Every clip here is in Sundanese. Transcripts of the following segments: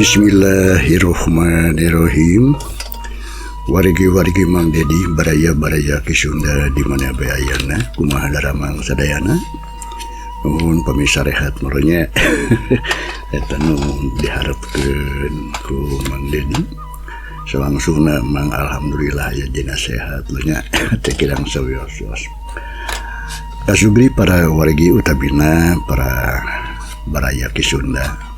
Bismillahirrohmanirrohim. Wargi-wargi Mang Dedi baraya-baraya Ki Sunda di mana bae ayana kumaha daramang sadayana. Nuhun pamisa rehat meureun nya. Eta nu diharepkeun ku Mang Dedi. Salangsungna Mang alhamdulillah aya dina sehat nya teu kirang sawios-wios. Kasugri para wargi utamina para baraya Ki Sunda.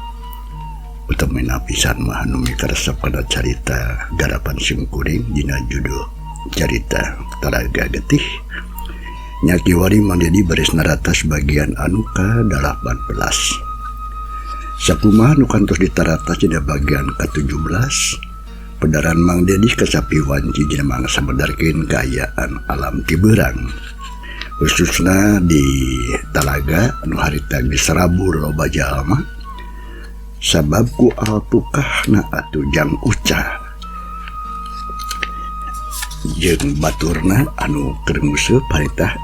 Utamina pisan mah anu mikaresep kana carita garapan simkuring dina judul carita Talaga Getih. Nya kiwari Mang Dedi baris naratas bagian anu ka-18. Sakumaha nu kantos ditaratas dina bagian ka-17, pedaran Mang Dedi kasapi wanci dina mangsa medarkeun kaayaan alam tiberang. Khususna di talaga anu harita geus serabur loba jalma. Sabab ku alpukahna atuh Jang Uca jeung baturna anu keur nguseup harita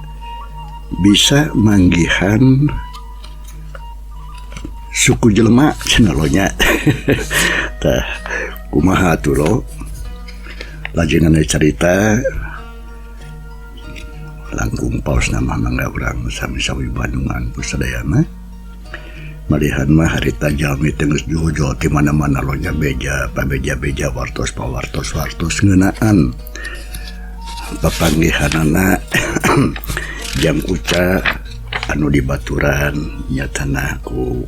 bisa manggihan suku jelema cenah lo nya. Tah kumaha atuh lo lajengan carita langkung paosna mah mangga urang sami-sami Bandungan ku sadayana. Malihan mah harita jalmi teh geus juhujul ti mana-mana lo nya beja pabeja-beja wartos pawartos wartos ngeunaan papanggihanana Jang Uca anu dibaturan nyatana ku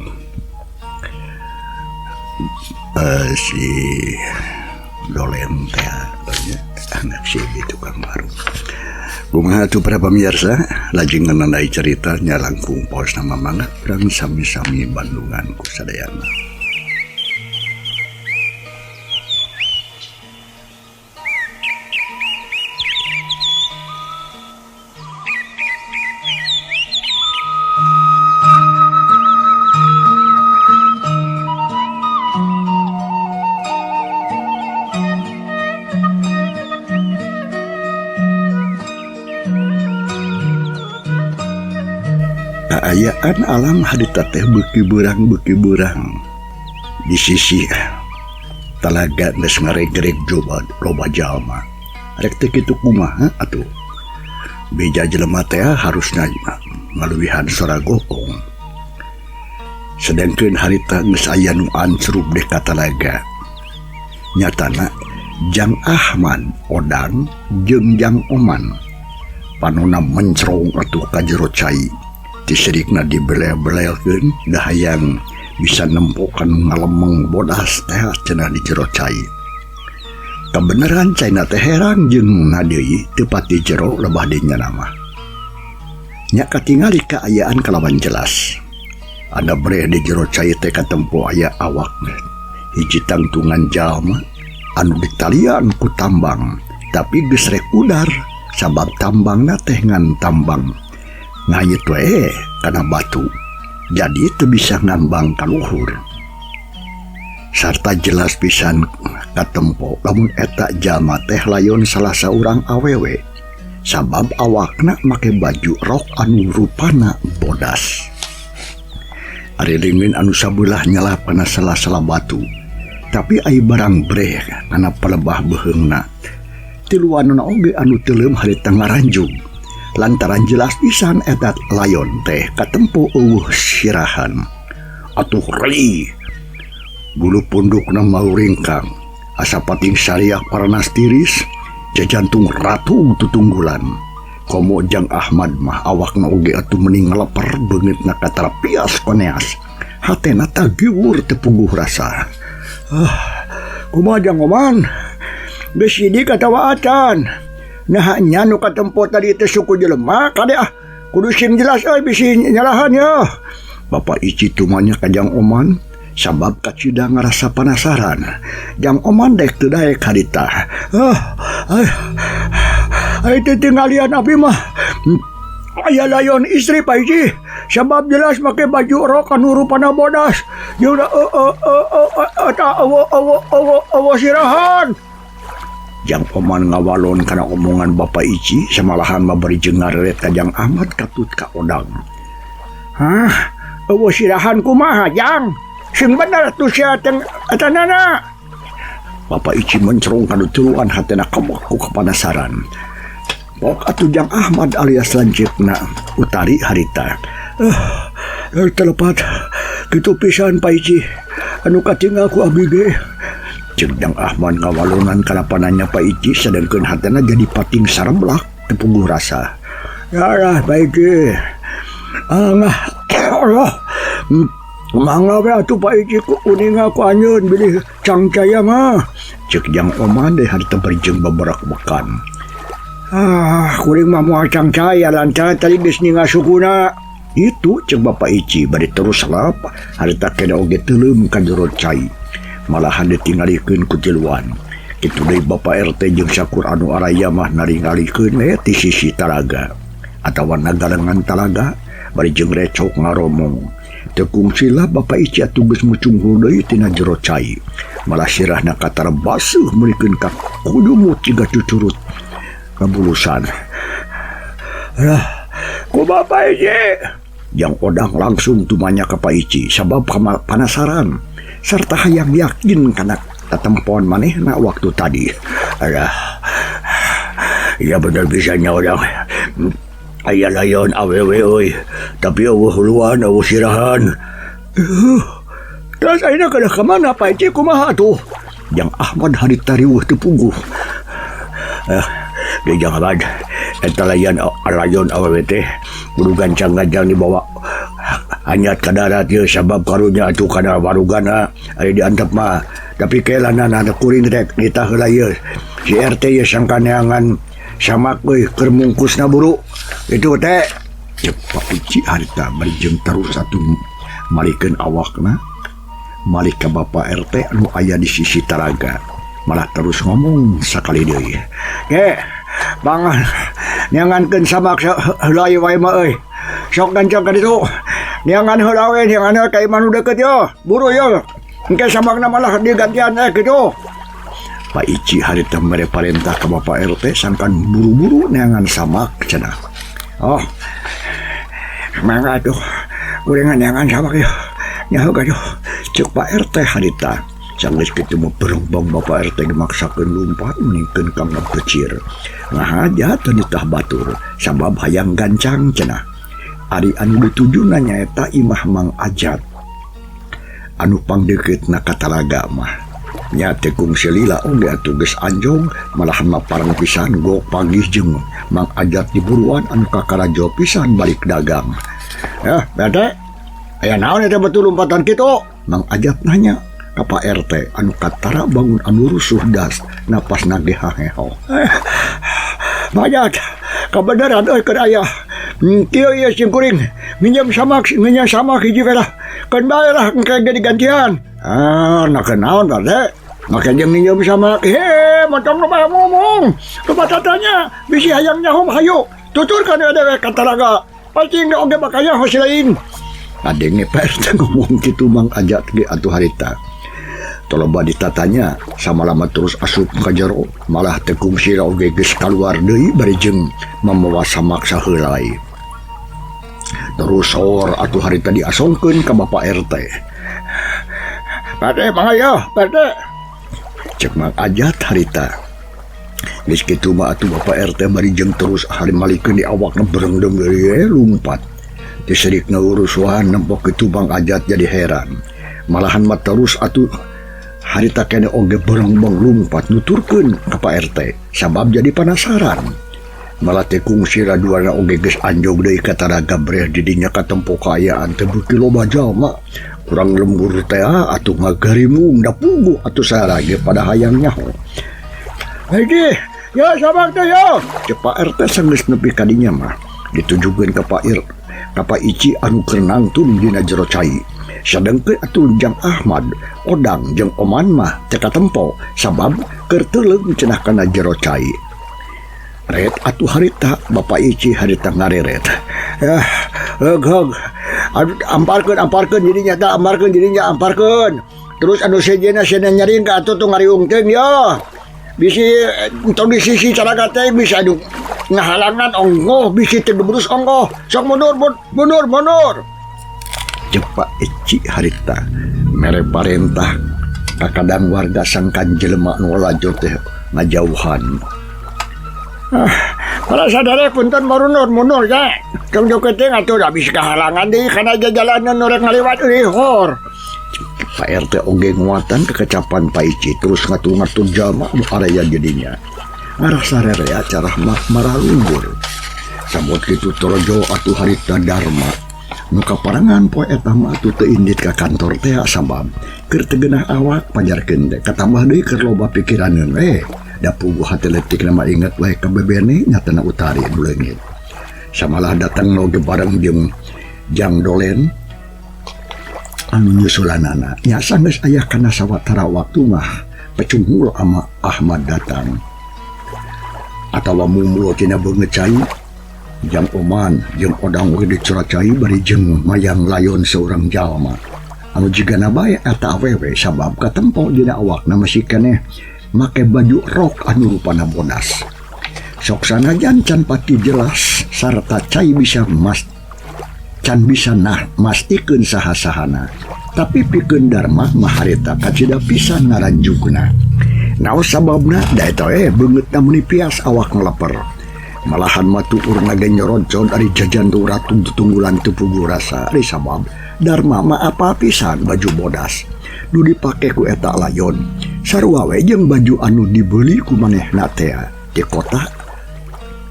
si Dolen teh nya anak si tukang warung. Kumaha atuh para pamirsa lajeng ngenanai carita nya langkung paosna mah mangga urang sami-sami Bandungan ku sadayana. Kaayaan alam harita teh beuki beurang-beuki beurang. Di sisi talaga geus ngaregreg coba loba jalma. Rek teh kitu kumaha atuh? Beja jelema teh harusna ngaluwihan sora goong. Sedangkeun harita geus aya nu ancrub deh ka talaga. Nyatana Jang Ahmad Odang jeung Jang Oman panona mencrong atuh ka jero cai. Diserikna dibelel-belelkeun dahayang bisa nempokan ngalemeng bodas teh cenah di jero cai. Kabeneran caina teh herang jeung nadeui teu pati jero lebah deui nya mah. Nya katingali kaayaan kalawan jelas. Ada breh di jero cai teh katempo aya awak hiji tangtungan jalma anu ditalian ku tambang tapi geus rek udar sabab tambangna teh ngan tambang ngayet we kana batu jadi teu bisa ngambang ka luhur. Sarta jelas pisan katempo lamun eta jalma teh layon salah saurang awewe sabab awakna make baju rok anu rupana bodas. Ari ringin anu sabelah nyalap kana sela-sela batu tapi ai barang breh kana palebah beuheungna tiluanna oge anu teuleum harita ngaranjug. Lantaran jelas pisan eta layon teh katempo eueuh sirahan. Atuh rei bulu pundukna mau ringkang asa pating sariak paranas tiris jajantung ratu tutunggulan. Komo Jang Ahmad mah awakna oge atuh meni ngaleper beungeutna katara pias koneas hatena tagiwur teu puguh rasa. Kumaha Jang Oman geus sidik atawa acan? Nah nya nu katempo tadi teh suku jelema kade ah kudu sing jelas euy bisi nyalahan ya. Bapak Ici tumanya ka Jang Oman sabab kacida ngarasa panasaran. Jang Oman dek teu daek harita. Ai teh tinggalian abi mah aya layon istri Pak Ici sabab jelas make baju rok anu rupana bodas jeung eueuh sirahan. Jang Oman ngawalon kana omongan Bapak Ici samalahan mah bari jeung ngareret ka Jang Ahmad katut ka Odang. Hah, eueuh sirahan kumaha Jang? Sing bener atuh sia teh etanana. Bapak Ici mencerong kanu tiluan hatena kebek ku kapanasaran. Pok atuh Jang Ahmad alias lanceukna Utari harita. Telepat kitu pisan Pak Ici anu katinggal ku abdi ge. Ceuk Jang Ahmad ngawalonan kana pananya Pak Ici sedengkeun hatena jadi pating sareblak teu puguh rasa. Yalah Pak Ici. Allah. Mangga we atuh Pak Ici ku uninga ku anjeun bilih cangcaya mah. Ceuk Jang Oman deui harita bari jeung beberak-bekan. Ah, kuring mah moal cangcaya lantaran tadi geus ningal sukuna. Itu ceuk Bapak Ici bari terus lap harita kene oge teuleum ka jero cai. Malahan ditinggalikeun ku tiluan. Kitu deui Bapak RT jeung sakur anu araya mah naringalikeun we ti sisi talaga atawa nagalengan talaga bari jeung recok ngaromong. Teu kungsi lah Bapak Ici atuh geus mucunghul deui tina jero cai. Malah sirahna katara baseuh meulikeun ka kudumut jiga cucurut kabulusan. Lah, ku Bapak Ici. Jang Odang langsung tumanya ka Pak Ici sabab panasaran serta hayang yakin kana tatempon manehna waktu tadi. Alah, ya bener bisanya Odang. Aya layon awewe euy, tapi eueuh huluan eueuh sirahan. Terus ayeuna kedah ka mana Pak Ici kumaha atuh? Jang Ahmad harita riweuh teu puguh. Deui Jang Ahmad, eta layan layon awewe teh kudu gancang-gancang dibawa anyat ka darat ieu sabab karunya atuh kana warugana ari diantep mah. Tapi kelanana kuring rek nitah heula ieu. Si RT ieu sangka neangan samak euy keur mungkusna buru. Itu teh ceuk Pak Ici harita bari jeung terus atuh malikeun awakna malik ka Bapak RT anu aya di sisi talaga. Malah terus ngomong sakali deui. Ge, bangan neangankeun samak heula ieu wae mah euy. Sok gancang ka ditu. Neangan heula we, neangan heula ka imah nu deukeut yo. Buru yo. Engke samakna malah digantian kitu. Pak Ici harita mere parentah ka Bapak RT sangkan buru-buru neangan samak cenah. Oh. Mangga atuh. Kuring neangan samak yo. Nyaho gaduh. Ceuk Pak RT harita. Sanggeus kitu mah berengbong Bapak RT dimaksakeun lumpat meningkeun ka ngepecir. Ngahaja teu nitah batur sabab hayang gancang cenah. Ari anu ditujuna nyaeta imah Mang Ajat. Anu pangdeukeutna ka talaga mah. Nya teu kungsi lila oge atuh geus anjong malahan mah pareng pisan gok pagih jeung Mang Ajat diburuan anu kakarajo pisan balik dagang. Bete. Aya naon eta betul lompatan kitu? Mang Ajat nanya ka Pak RT anu katara bangun anu rusuh das napasna ge haheho. Majat, kabeneran euy keur aya. Kieu ieu sim kuring minjem samak hiji we lah. Keun bae lah engke ge digantian. Ah, nak naon Pak RT? Make jeung minjem samak. He, motong loba ngomong. Loba tatanya bisi hayang nyaho hayu. Tuturkeun we dewek ka talaga. Pacing oge bakal nyaho si lain. Ngadenge Pak RT ngomong kitu Mang Ajat ge atuh harita. Toloba ditatanya samalama terus asup ka jero malah teu kungsi oge geus kaluar deui bari jeung mamawa samak saheulai. Terus sor atuh harita diasongkeun ka Bapak RT. Pak RT mangga ya, Pak RT. Ceuk Mang Ajat harita. Geus kitu mah atuh Bapak RT bari jeung terus hari malikeun di awakna berendem deui lumpat. Diserikna urusuhan nempok kitu Mang Ajat jadi heran. Malahan mah terus atuh harita kene oge berengbeng lumpat nuturkeun ka Pak RT sabab jadi panasaran. Malah teh kungsi duana oge geus anjog deui ka talaga breh di dinya katempo kaayaan teh beuki loba jalma. Kurang lembur teh atuh ngagarimung da puguh atuh sarage pada hayang nyaho. Hei, ya samak teh yo. Ceuk Pak RT sanggeus nepi ka dinya mah ditujukeun ka Pak Ir ka Pak Ici anu keur nangtung dina jero cai. Sadengkeun atuh Jang Ahmad, Odang jeung Oman mah teu katempo sabab keur teuleum cenah kana jero cai. Ret atuh harita Bapak Ici harita ngareret. Heug heug. Amparkeun amparkeun jadinya tah amparkeun jadinya amparkeun. Terus anu sejenna sejenna nyaring ka atuh tong ngariung teuing yo. Bisi tong di sisi caraga teh bisa anu ngahalangan onggoh bisi teu gebrus onggoh. Sok mundur mundur mundur. Ceuk Pak Ici harita Mere parentah kakadang warga sangkan jelema nu lalajo teh ngajauhan. Ah, para sadare punten marunur mundur ya. Tong deketin atuh da bisa kahalangan deui kana jalanan nu rek ngaliwat euy hor. Pak RT oge nguatan kekecapan Pak Ici terus ngatur-ngatur jalma nu area jadinya. Ngarah sarerea carah mah maralunggur. Sabot kitu torojo atuh harita Dharma. Nu kaparangan poe eta mah atuh teu indit ka kantor teh sabab keur teu geunah awak pajarkeun teh katambah deui keur loba pikiraneun we. Da puguh hate leutik mah inget wae ka bebene nyatana Utari nu leungit. Samalah datang oge bareng jeung Jang Dolen anu nyusulanana. Nya sanggeus aya kana sawatara waktu mah pecungul ama Ahmad datang. Atawa mumul tina beungeut cai Jang Oman jeung Odang oge diceracai bari jeung mayang layon seorang jalma. Anu jigana bae eta awewe sabab katempo dina awakna masih keneh make baju rok anu rupana bodas. Sok sanajan can pati jelas sarta cai bisa mas can bisa nah mastikeun saha-sahana. Tapi pikeun Dharma mah harita kacida pisan ngaranjukna. Naos sababna da eta we beungeutna meuni pias awak ngeleper. Malahan mah tuur nage nyoroncon ari jajan tu ratu tutunggulan teu puguh rasa. Ari sabab Dharma mah apa pisan baju bodas nu dipake ku eta layon. Sarua we jeung baju anu dibeli ku manehna teh di kota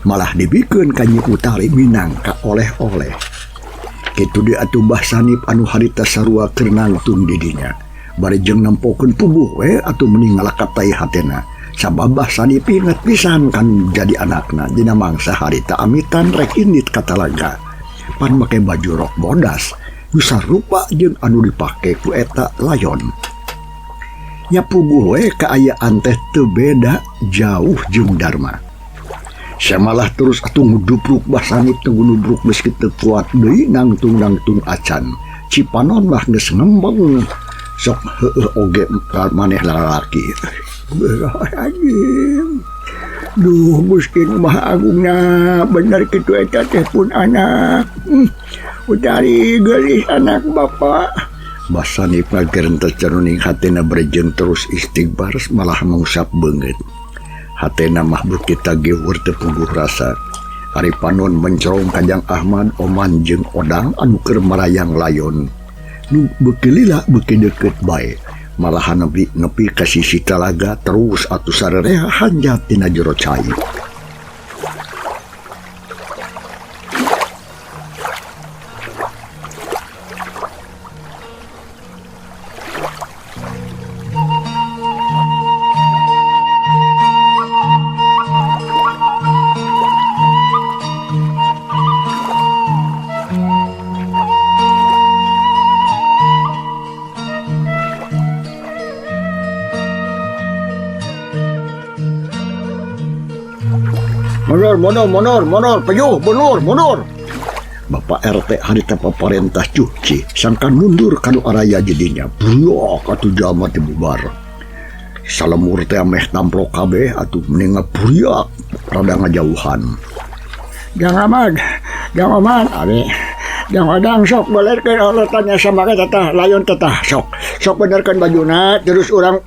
malah dibikeun ka Nyi Utari minangka oleh-oleh. Kitu deui atuh Bah Sanip anu harita sarua keur nangtung di dinya. Bari jeung nempokeun puguh we atuh meni ngalakatai hatena. Sabab Bah Sanip inget pisan kan jadi anakna dina mangsa harita amitan rek indit ka talaga. Pan make baju rok bodas nu sarupa jeung anu dipake ku eta layon. Nya puguh we kaayaan teh teu beda jauh jeung Dharma. Samalah terus atuh ngudupruk Bah Sanip teh ngudupruk geus kitu kuat deui nangtung-nangtung acan. Cipanon mah geus ngembeng sok heueuh oge maneh lalaki. Anjing. Duh Gusti Maha Agungna bener kitu eta teh pun anak. Utari geulis anak bapak. Bah Sanip ngagerentes jaruning hatena berejeng terus istighfar malah mengusap beungeut. Hatena mah beuki tagewur teu puguh rasa. Ari panon mencerong ka Jang Ahmad, Oman jeung Odang anu keur marayang layon. Nu beuki lila beuki deukeut bae. Malahan nepi nepi ka sisi talaga terus atuh sarerea hanjat tina jero cai. Mundur, mundur, mundur, mundur, pejuh, mundur, mundur. Bapak RT harita paparentah cuci, sangkan mundur kanu araya jadinya. Brok atuh jalma teh bubar. Salemur teh ameh tamplok kabeh atuh mending ngaburiak rada ngajauhan. Jang Ahmad, Jang Oman, ari. Jang Odang sok belerkeun Allah tanya sama ka tetah, layon tetah sok. Sok benerkeun bajuna terus urang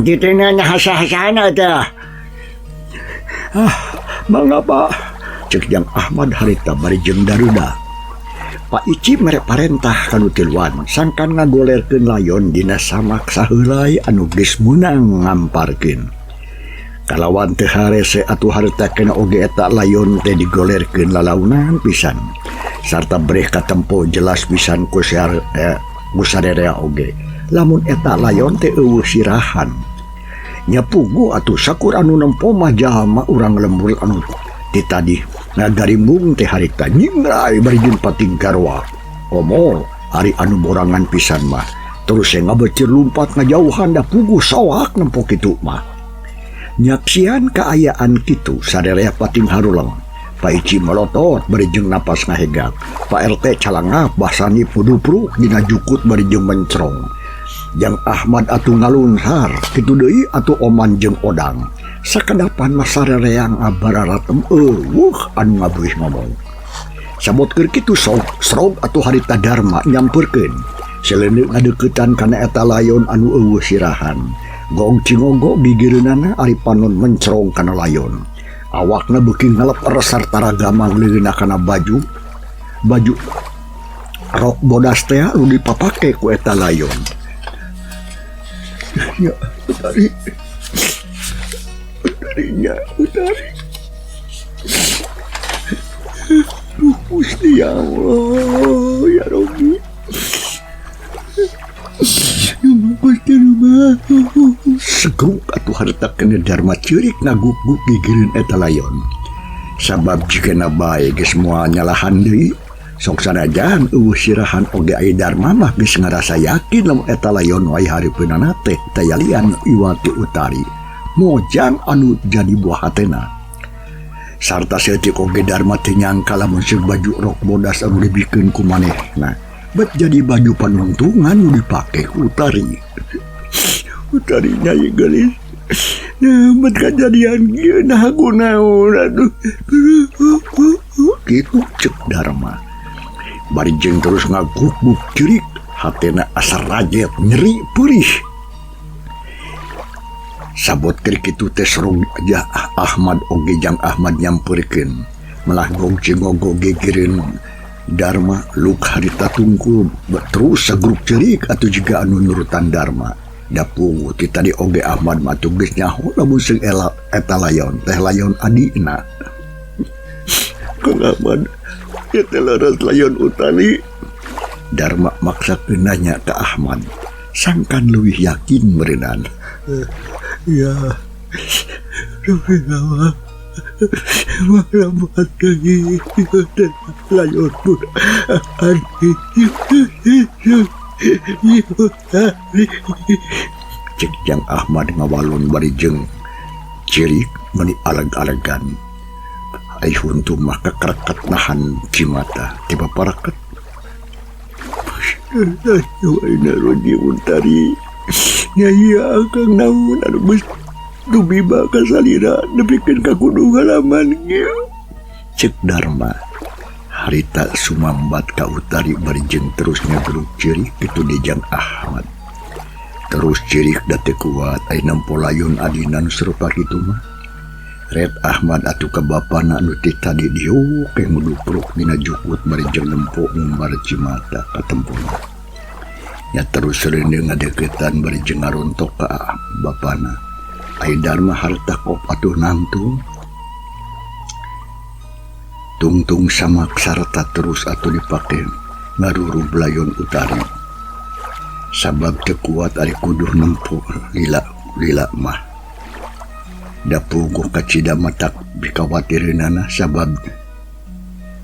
ditena nya hasa-hasana teh. Ah, mangga Pak. Cek Jang Ahmad harita bari jeung daruda. Pak Ici mere parentah kanu tiluan sangkan ngagolerkeun layon dina samak saheulai anu geus meunang ngamparkeun. Kalawan teu harese atuh harita kena oge eta layon teh digolerkeun lalaunan pisan. Sarta breh katempo jelas pisan ku sarerea oge. Lamun eta layon teh eueuh sirahan. Nya puguh atuh sakur anu nempo mah jalma urang lembur anu ti tadi ngagarimbung teh harita nyingrai bari jeung pating garwa. Komo ari anu borangan pisan mah terus ngabecir lumpat ngajauhan da puguh sawak nempo kitu mah. Nyaksian kaayaan kitu sarerea pating haruleng. Pak Ici melotot bari jeung napas ngahegak. Pak RT calangap Bah Sanip ngudupruk dina jukut bari jeung mencrong. Jang Ahmad atuh ngalunhar kitu deui atuh Oman jeung Odang. Sakadapan mah sarereang abararatem eueuh anu ngabuih ngomong. Sabot keur kitu sok srog atuh harita Dharma nyamperkeun. Seleundeung ngadeuketan kana eta layon anu eueuh sirahan. Gong cingogo gigireunana ari panon mencrong kana layon. Awakna beuki ngaleper sarta ragamang leungeunna kana baju. Baju rok bodas teh nu dipapake ku eta layon. Ya, Utari. Utari nya, Utari. Duh, Gusti ya Allah, ya Rabbi. Segruk atuh harita kene Dharma ceurik ngaguk-guk gigireun eta layon. Sabab jigana bae geus moal nyalahan deui, sok sanajan eueuh sirahan oge ai Dharma mah geus ngarasa yakin lamun eta layon wae hareupeunana teh tayalian iwati Utari. Mojang anu jadi buah hatena. Sarta saeutik oge Dharma teu nyangka lamun seug baju rok bodas anu dibikeun ku manehna. Bet jadi baju panuntungan nu dipake ku Utari. Utari nyai geulis. Nah, bet kajadian kieu nah kunaon aduh. Kitu cek Dharma. Bari jeung terus ngaguk-guk ceurik, hatena asa rajet nyeri peurih. Sabot keur kitu teh serong aja Ahmad oge jang Ahmad nyamperkeun. Malah gong cingogo gigireun Dharma luk harita tungkul terus sagruk ceurik atuh jiga anu nurutan Dharma. Da puguh ti tadi oge Ahmad mah atuh geus nyaho lamun seung eta layon teh layon adina. Kang Ahmad ieu teh leres layon Utari. Dharma maksakeun nanya ka Ahmad. Sangkan leuwih yakin meureunnan. Ya, cek Jang Ahmad ngawalon bari jeung cirik meuni aleg-alegan. Ai huntu mah kekereket nahan cimata tiba paraket. Akang naon anu geus dumiba ka salira nepikeun ka kudu ngalaman kieu. Cek Dharma harita sumambat ka Utari bari jeung terus nyagruk ceurik kitu di Jang Ahmad. Terus ceurik da teu kuat ai nempo layon adina nu sarupa kitu mah. Red Ahmad atuh ka bapana anu ti tadi diuk we ngudupruk dina jukut bari jeung nempo ngumbar cimata katempona. Nya terus reundeung ngadeukeutan bari jeung ngarontok ka bapana. Ai Dharma harta kop atuh nangtung. Tungtung samak sarta terus atuh dipake ngarurub layon Utari. Sabab teu kuat ari kuduh nempo lila-lila mah. Da puguh kacida matak bikawatireunana sabab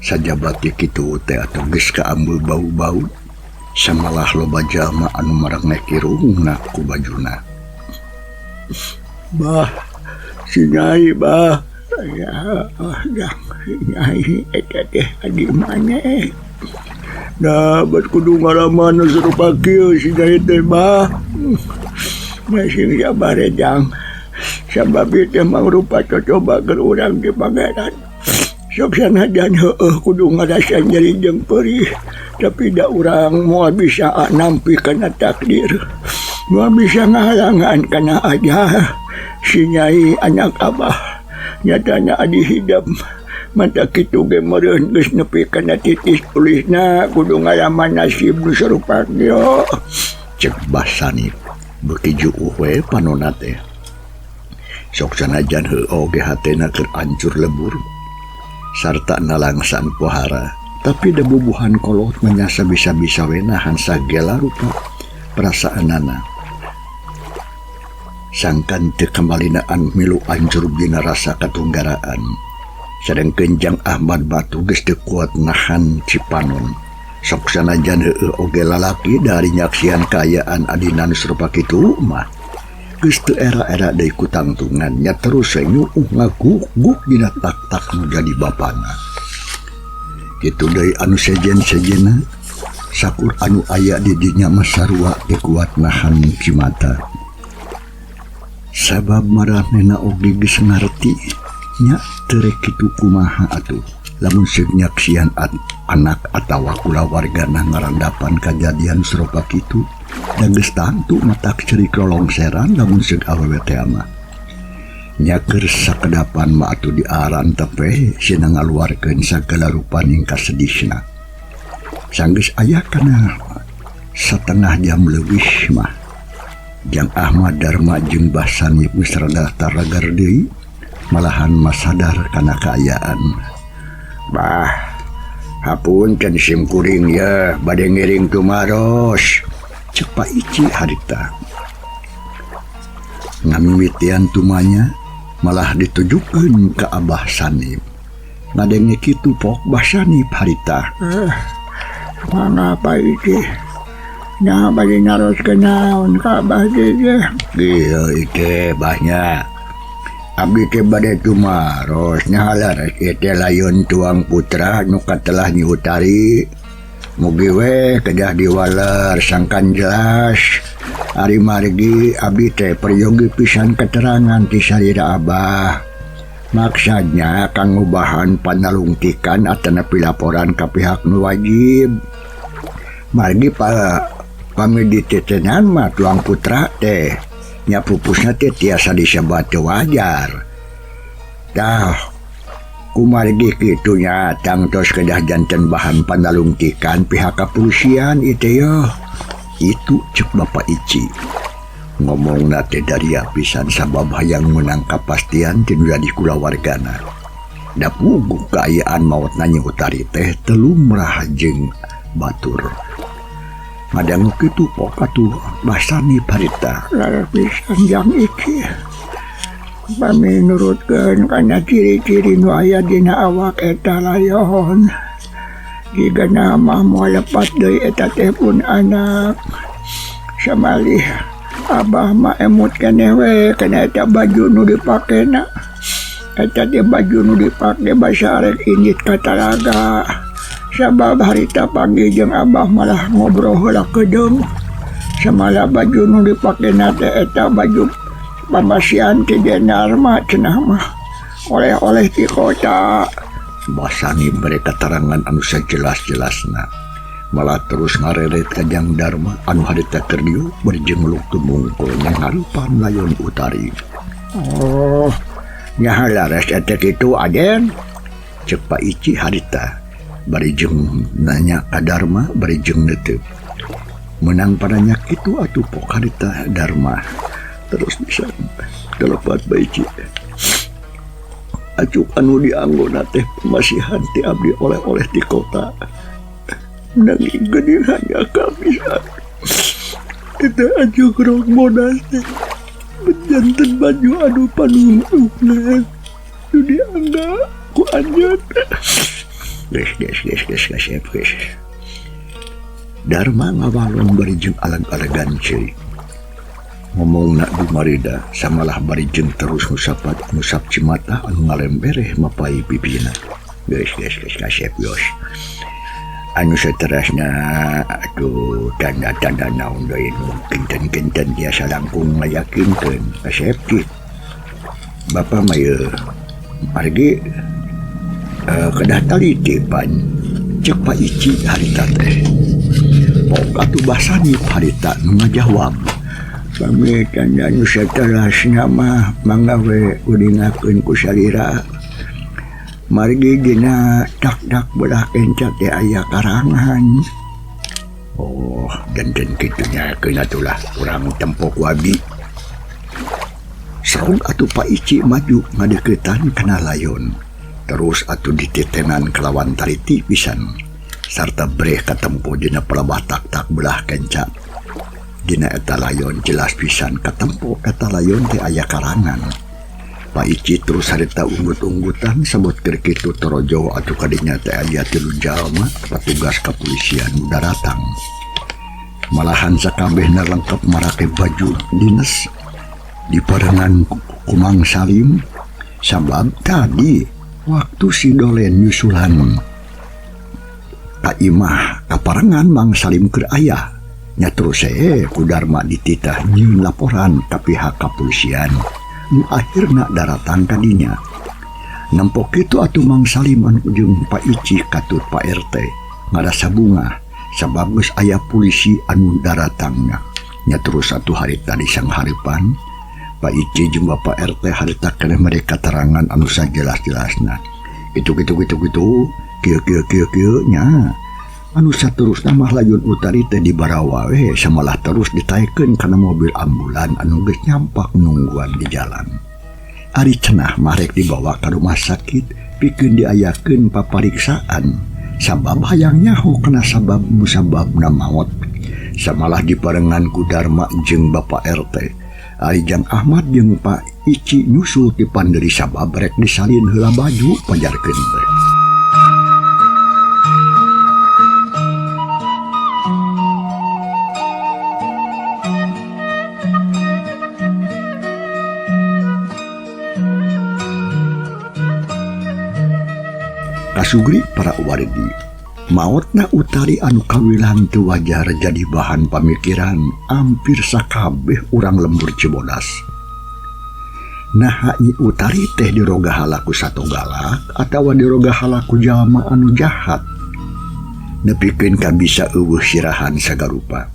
sajabati kitu teh atuh geus kaambeu bau-bau. Samalah loba jalma anu marangne kirungna ku bajuna. Bah, si Nyai bah. Ya, jang si Nyai eta teh adi maneh. Nah, bet kudu ngalaman nu sarupa kieu si Nyai teh bah. Nah, sing sabar jang. Sabab ieu teh mangrupa cocoba keur urang di pangeran. Sok sanajan heueuh kudu ngarasa nyeri jeung peurih, tapi da urang moal bisa nampi kana takdir. Moal bisa ngahalangan kana aja. Si Nyai anak abah nyatana adi hidep. Mata kitu ge meureun geus nepi kana titis tulisna kudu ngalaman nasib nu sarupa kieu. Cek Bah Sanip beuki juuh we panonna teh. Sok sanajan heueuh oge hatena keur ancur lebur sarta nalangsan pohara, tapi da bubuhan kolot mah bisa-bisa we nahan sagala rupa perasaanana. Sangkan teu kamalinaan milu ancur dina rasa katunggaraan. Sadengkeun Jang Ahmad batu geus teu kuat nahan cipanon. Sok sanajan heueuh oge lalaki dari nyaksian kaayaan adina nu sarupa kitu mah. Geus teu era-era deui ku tangtungan nya terus we nyuuh ngaguk-guk dina tak-tak nu jadi bapana. Kitu deui anu sejen-sejenna sakur anu aya di dinya mah sarua teu kuat nahan cimata. Sabab maranehna oge geus ngarti nya teu rek kitu kumaha atuh lamun seug nyaksian Anak atawa kulawargana ngarandapan kajadian sarupa kitu da geus tangtu matak ceurik lolongseran lamun seug awewe teh mah. Nya keur sakedapan mah atuh diarantep we sina ngaluarkeun sagala rupaning kasedihna. Sanggeus aya kana satengah jam leuwih mah Jang Ahmad Dharma jeung Bah Sanip geus rada taragar deui malahan mah sadar kana kaayaan. Bah, hapunten sim kuring yeuh bade ngiring tumaros, ceuk Pak Ici harita. Ngamimitian tumanya malah ditujukeun ka Abah Sanip. Ngadenge kitu pok Bah Sanip harita. Eh, mangga Pak Ici. Nya bade naroskeun naon ka Abah teh? Ieu ite bahnya. Abdi teh bade tumaros nya leres ieu teh layon tuang putra nu katelah Nyi Utari. Mugi we kedah diwaler sangkan jelas. Ari margi abdi teh peryogi pisan keterangan ti salira Abah. Maksudnya kanggo bahan panalungtikan atanapi laporan ka pihak nu wajib. Margi pa pami dititenan mah tuang putra teh nya pupusna teh tiasa disebat teu wajar. Tah kumargi kitu nya tangtos kedah janten bahan panalungtikan pihak kepolisian ieu teh yeuh. Itu ceuk Bapak Ici. Ngomongna teh daria pisan sabab hayang meunang kapastian ti nu jadi kulawargana. Da puguh kaayaan maotna Nyi Utari teh teu lumrah jeung batur. Ngadangu kitu pok atuh Bah Sanip harita. Leres pisan Jang Ici. Pami nurutkeun kana ciri-ciri nu aya dina awak eta layon. Jigana mah moal lepat deui eta teh pun anak. Samalih Abah mah emut keneh we kana eta baju nu dipakena. Eta teh baju nu dipake basa arek indit ka talaga. Sabab harita pagi jeung Abah malah ngobrol heula keudeung. Samalah baju nu dipakena teh eta baju pamasihan ti Denarma cenah mah. Oleh-oleh ti kota. Bah Sanip mere katerangan anu sajelas-jelasna. Malah terus ngareret ka Jang Dharma anu harita keur diuk bari jeung meluk tumungkul nyanghareupan layon Utari. Oh, nya laras eta kitu Aden? Ceuk Pak Ici harita bari jeung nanya ka Dharma bari jeung neuteup. Meunang pananya kitu atuh pok harita Dharma. Terus bisa telepat Pak Ici. Acuk anu dianggona teh pamasihan ti abdi oleh-oleh ti kota. Nanging geuning hanjakal pisan. Eta acuk rok monas teh janten baju anu panungtungna nu diangga ku anjeun. Geus geus geus geus kasep geus. Dharma ngawalon bari jeung alag-alagan ceurik. Ngomongna dumarida samalah bari jeung terus ngusapat ngusap cimata anu ngalembereh mapai pipina. Geus geus geus kasep geus. Anu saterasna atuh tanda-tanda naon deui nu kinten-kinten tiasa langkung ngayakinkeun kasep cik. Bapa mah ieu margi kedah taliti pan ceuk Pak Ici harita teh. Pok atuh Bah Sanip harita nu ngajawab. Pami tanda nu saterasna mah mangga we uningakeun ku salira. Margi dina tak-tak belah kenca teh aya karangan. Oh, janten kitu nya keun atuh lah urang tempo ku abdi. Saung atuh Pak Ici maju ngadeukeutan kana layon. Terus atuh dititenan kalawan taliti pisan sarta breh katempo dina pelabah tak-tak belah kenca. Dina eta layon jelas pisan katempo eta layon teh aya karangan. Pak Ici terus harita unggut-unggutan sabot keur kitu torojo atuh kadinya teh aya tilu jalma petugas kepolisian nu daratang. Malahan sakabehna lengkap marake baju dinas diparengan ku Mang Salim sabab tadi waktu si Dolen nyusulan ka imah kaparengan Mang Salim keur aya. Nya terus ku Dharma dititah nyieun laporan ka pihak kepolisian. Nu akhirna daratang ka dinya. Nempo kitu atuh Mang Salim anu jeung Pak Ici katut Pak RT. Ngarasa bungah sabab geus aya polisi anu daratangna. Nya terus satu hari tadi sang haripan Pak Ici jeung Bapak RT harita keneh mere katerangan anu sajelas-jelasna. Kitu kitu kitu kitu kieu kieu kieu kieu nya. Anu saterusna mah layun Utari teh dibarawa we samalah terus ditaekeun kana mobil ambulan anu geus nyampak nungguan di jalan. Ari cenah mah rek dibawa ka rumah sakit pikeun diayakeun papariksaan sabab hayang nyaho kana sabab musababna maot. Samalah dibarengan ku Darma jeung Bapak RT. Ari Jang Ahmad jeung Pak Ici nyusul ti panderi sabab rek disalin heula baju pajarkeun teh. Kasugri para wargi, maotna Utari anu kawilang teu wajar jadi bahan pamikiran hampir sakabeh urang lembur Cibodas. Naha Nyi Utari teh diroga halaku sato galak atawa diroga halaku jalma anu jahat. Nepikeun ka bisa eueuh sirahan sagarupa.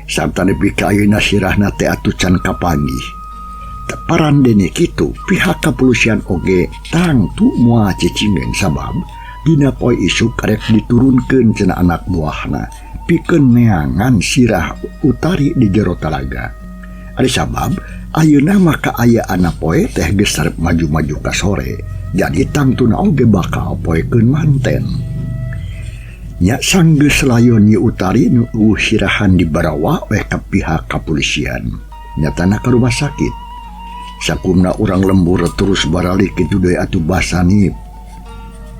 Sarta nepi ka ayeuna sirahna teh atuh can kapanggih. Parandene kitu pihak kepolisian oge tangtu moal cicingen sabab dina poe isuk rek diturunkeun cenah anak buahna pikeun neangan sirah Utari di jero talaga. Ari sabab ayeuna mah kaayaan poe teh geus sarep maju-maju ka sore, jadi tangtuna oge bakal poekeun manten. Nya sanggeus layon Nyi Utari nu eueuh sirahan dibarawa we ka pihak kepolisian nyatana ka rumah sakit. Sakumna urang lembur terus baralik kitu deui atuh Basanip.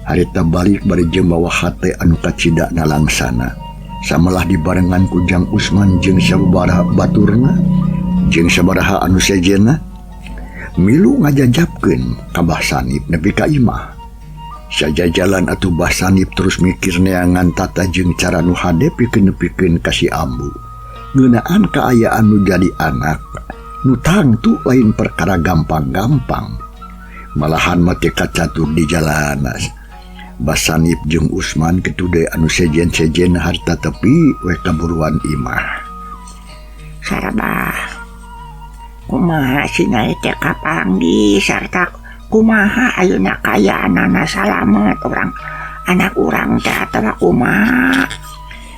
Harita balik bari jeung mawa hate anu kacida nalangsana. Samalah dibarengan ku Jang Usman jeung sababaraha baturna jeung sabaraha anu sejenna milu ngajajapkeun ka Basanip nepi ka imah. Sajajalan atuh Basanip terus mikir neangan tata jeung cara nu hade pikeun nepikeun ka si Ambu. Ngeunaan kaayaan nu jadi anak nu tangtu lain perkara gampang-gampang. Malahan mati kacatur di jalanan. Basanip jeung Usman kitu deui anu sejen-sejen harta tepi we kaburuan imah. Sarabah. Kumaha sina teh kapanggih sarta kumaha ayeuna kayaanana salamet urang anak urang teh atawa kumaha.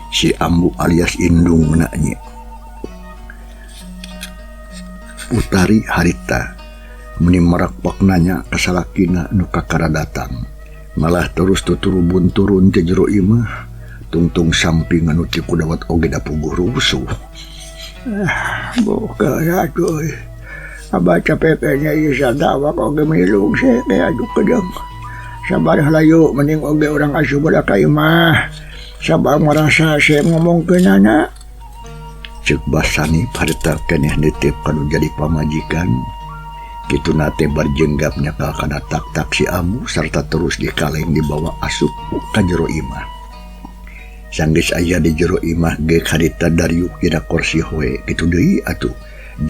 Si Ambu alias Indung nanya. Utari harita meni merakpak nanya ka salakina nu kakara datang. Malah terus tuturubun turun ti jero imah tungtung samping anu ti kudawat oge da puguh rusuh. Buka atuh. Abah capek kayaknya ieu sadawak oge milung seke aduh kedeng. Sabar layu mending oge urang asup badak ka imah. Sabar marasa saya ngomongkeunana. Ceuk Basanip harita keneh nitip kanu jadi pamajikan. Kitu nate barjenggap nyakal kana tak-tak si Ambu sarta terus dikaleng dibawa asup ka jero imah. Sanggeus aya di jero imah ge harita dariuk dina kursi hoe kitu deui atuh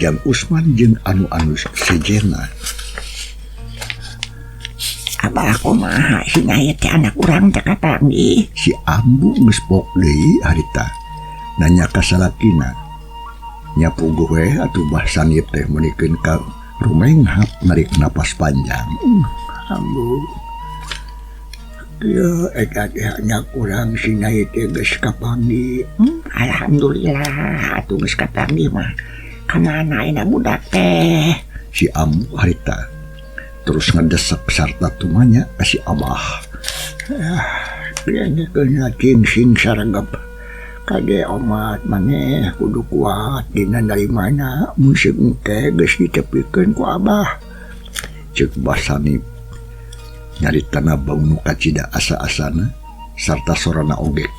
Jang Usman jeung anu-anu sejenna. Abah kumaha sina ieu teh anak urang teh kapanggih. Si Ambu geus pok deui harita nanya ka salakina. Nya puguh we atuh Basanip teh meunikeun ka rumenghap narik napas panjang. Ambu ieu eta teh anak urang sina ieu teh geus kapanggih. Alhamdulillah atuh geus kapanggih mah. Kamana ayeuna budak teh? Si Ambu harita terus ngedesek sarta tumanya ka si Abah. Ieu sing saregep. Kade omat maneh kudu kuat dina dari mana musik engke geus ditepikeun ku Abah. Ceuk Basanip nyaritana bau nu kacida asa-asana sarta sorana oge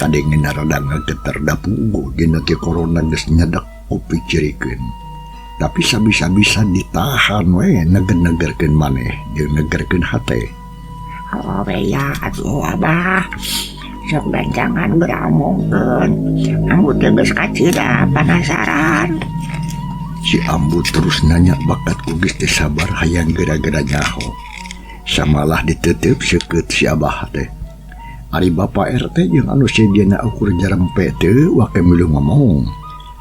kadengena rada ngageter da puguh dina ti corona geus nyedek kopi cirikeun. Tapi sabisa-bisa ditahan we neger-negerkeun maneh jeung negerkeun hate. Oh ya atuh Abah. Sok gancangan geramongkeun. Ambu teh geus kacida panasaran. Si Ambu terus nanya bakat ku geus teu sabar hayang gara-gara nyaho. Samalah ditetep seukeut si Abah teh. Ari Bapa RT jeung anu sejenna ukur jarempe teu wake milu ngomong.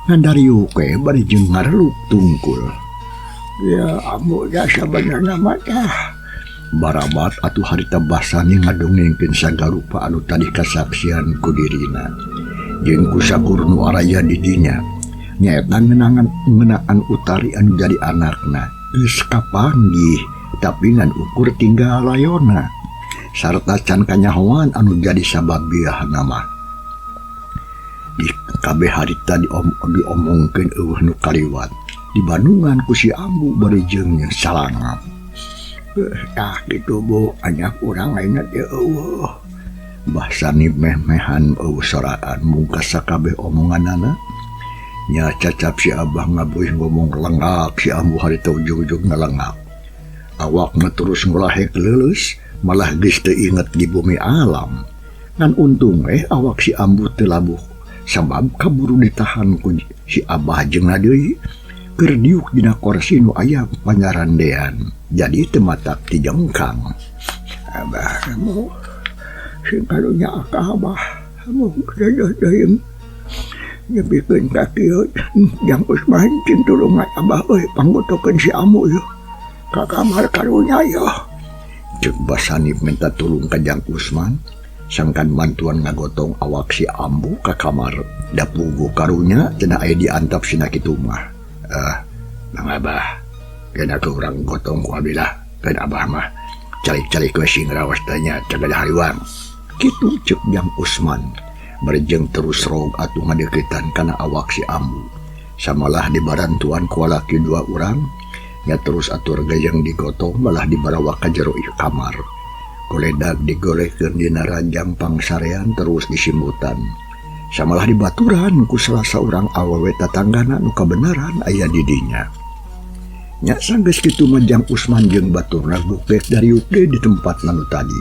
Ngan dariuk we bari jeung ngareluk tungkul. Ya ambu da sabenerna mah tah. Barabat atuh harita Basani ngadongengkeun sagarupa anu tadi kasaksian ku dirina. Jeung ku sakur nu araya di dinya. Nyaeta ngeunaan Utari anu jadi anakna geus kapanggih tapi ngan ukur tinggal layona. Sarta can kanyahoan anu jadi sabab biahna mah. Di kabeh harita diomongkeun eueuh nu kaliwat. Di Bandungan ku si Ambu bari jeung salangap. Tah kitu Bu, anak urang ayeuna teh eueuh. Bah Sanip meh-mehan eueuh soraan mungkas sakabeh omonganana. Nya cacap si Abah ngabuih ngomong lengak si Ambu harita ujug-ujug ngalengak. Awakna terus ngulahek leuleus malah geus teu inget di bumi alam. Ngan untung awak si Ambu teu labuh sabab kaburu ditahan ku si Abah jeung deui. Keur diuk dina korsi nu aya panyarandean. Jadi teu matak dijengkang. Abah kamu sing karunya ka Abah kamu deudeuh deui nyepikeun ka kieu Jang Usman cing tulungan Abah euy panggotokeun si Ambu yeuh ka kamar karunya yeuh. Ceuk Basanip minta tulung ka Jang Usman sangkan mantuan ngagotong awak si Ambu ka kamar. Da puguh karunya cenah aya diantap sina kitu mah. Mang Abah kena ke urang gotong ku abi lah kan Abah mah calik-calik we sing rawas tanya cagada hariwang. Kitu ceuk Jang Usman berjeng terus rog atuh ngadeukeutan kana awak si Ambu. Samalah dibarantuan ku lalaki dua urang nya terus atur gayeng digotong malah dibarawa ka jero kamar. Goledag digolehkeun dina ranjang pangsarean terus disimbutan. Samalah dibaturan ku salah saurang awewe tatanggana nu kabenaran aya di dinya. Nya sanggeus kitu mah Jang Usman jeung baturna gukek dariuk deui di tempat nu tadi.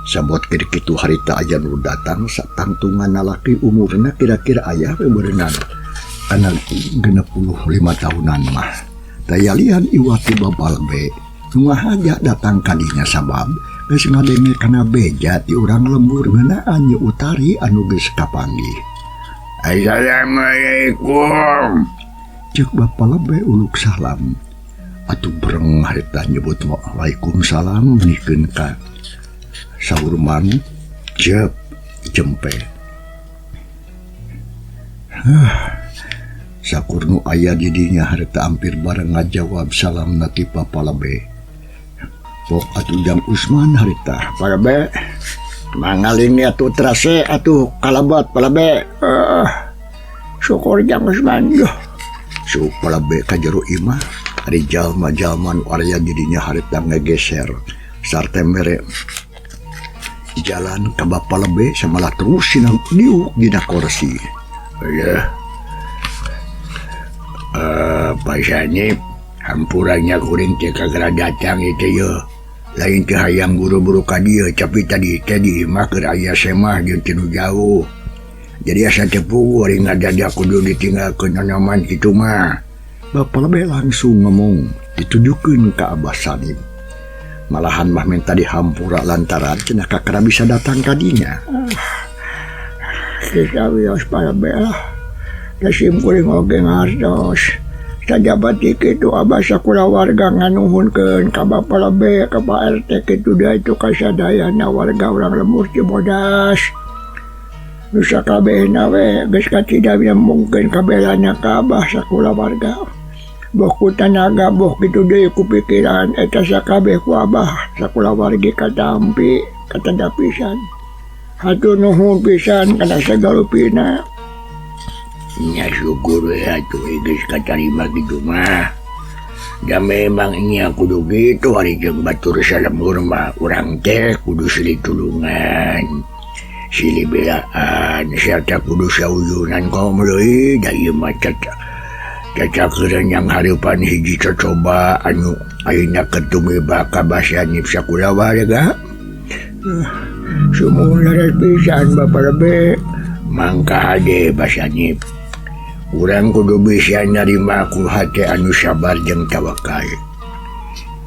Sabot keur kitu harita aya nu datang satangtungan lalaki umurna kira-kira aya we beureunan kana 65 tahunan mah. Tayalian iwati babalbe nu ngahaja datang ka dinya sabab geus ngadenge kana beja ti urang lembur ngeunaan Nyi Utari anu geus kapanggih. Assalamualaikum. Ceuk Bapa Lebe uluk salam. Atuh breng harita nyebut waalaikumsalam menikeun ka saurman jep jempe. Sakur nu aya di dinya harita hampir bareng ngajawab salam ti Bapa Lebe. Pok atuh Jang Usman harita. Pak Lebe, mangaling ni atuh terase atuh kalabat Pak Lebe. Syukur Jang Usman. Syukur Pak Lebe ka jero imah. Ari jalma-jalma nu aya di dinya harita ngegeser. Sarta mere jalan ka Bapa Lebe samalah terus sinang diuk dina korsi. Ya. Pak Sanip, hampurannya kuring teh kagara datang itu ye. Lain teh hayang buru-buru ka dieu, tapi tadi teh di imah keur aya semah jeung teu jauh. Jadi asa teu puguh ari ngadadak kudu ditinggalkeun nonoman kitu mah. Bapa Lebe langsung ngomong ditujukeun ka Abah Sanip. Malahan mah minta dihampura lantaran cenah kakara bisa datang ka dinya. Kita wios Pak Lebe lah. Kasim kuring oge ngartos. Sajabat kitu Abah sakulawarga nganuhunkeun ka Bapa Lebe, ka Pak RT kitu da itu kasadayana warga urang lembur Cibodas. Nu sakabehna we geus kacida mungkeun kabelana ka Abah sakulawarga. Boh ku tanaga boh kitu deui ku pikiran eta sakabeh ku Abah sakulawargi katampi katada pisan. Hatur nuhun pisan kana sagalupina. Nya syukur we atuh geus katarima kitu mah. Da memang nya kudu kitu ari jeung batur salembur mah urang teh kudu silih tulungan, silih belaan sarta kudu sauyunan kaum deui da ieu mah cacakeureun yang hareupan hiji cocoba anu ayeuna ketumiba ka Basanip sakulawarga. Sumuhun leres pisan Bapa Lebe. Mangka hade Basanip. Urang kudu bisa narima ku hate anu sabar jeung tawakal.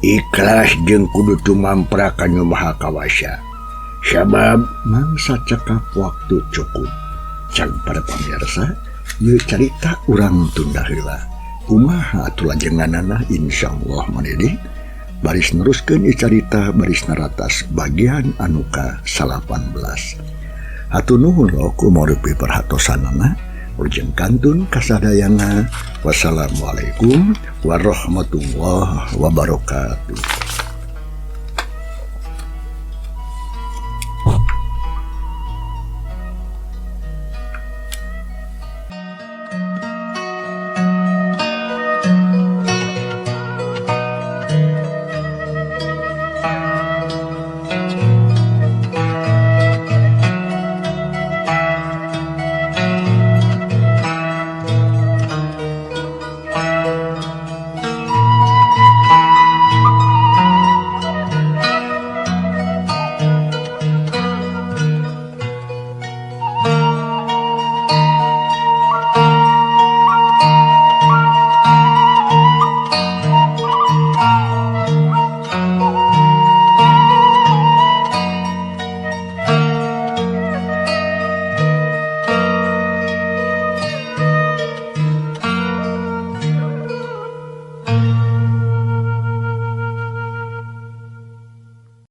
Ikhlas jeung kudu tumampra ka Nu Maha Kawasa. Sabab mangsa cekap waktu cukup. Cag para pamirsa, ieu carita urang tunda heula. Kumaha atuh lajenganana insyaallah manede baris neruskeun ieu carita baris naratas bagian anu ka 18. Hatur nuhun lo kumarupi perhatosanana. Ujeng kantun kasadayana. Wassalamualaikum warahmatullahi wabarakatuh.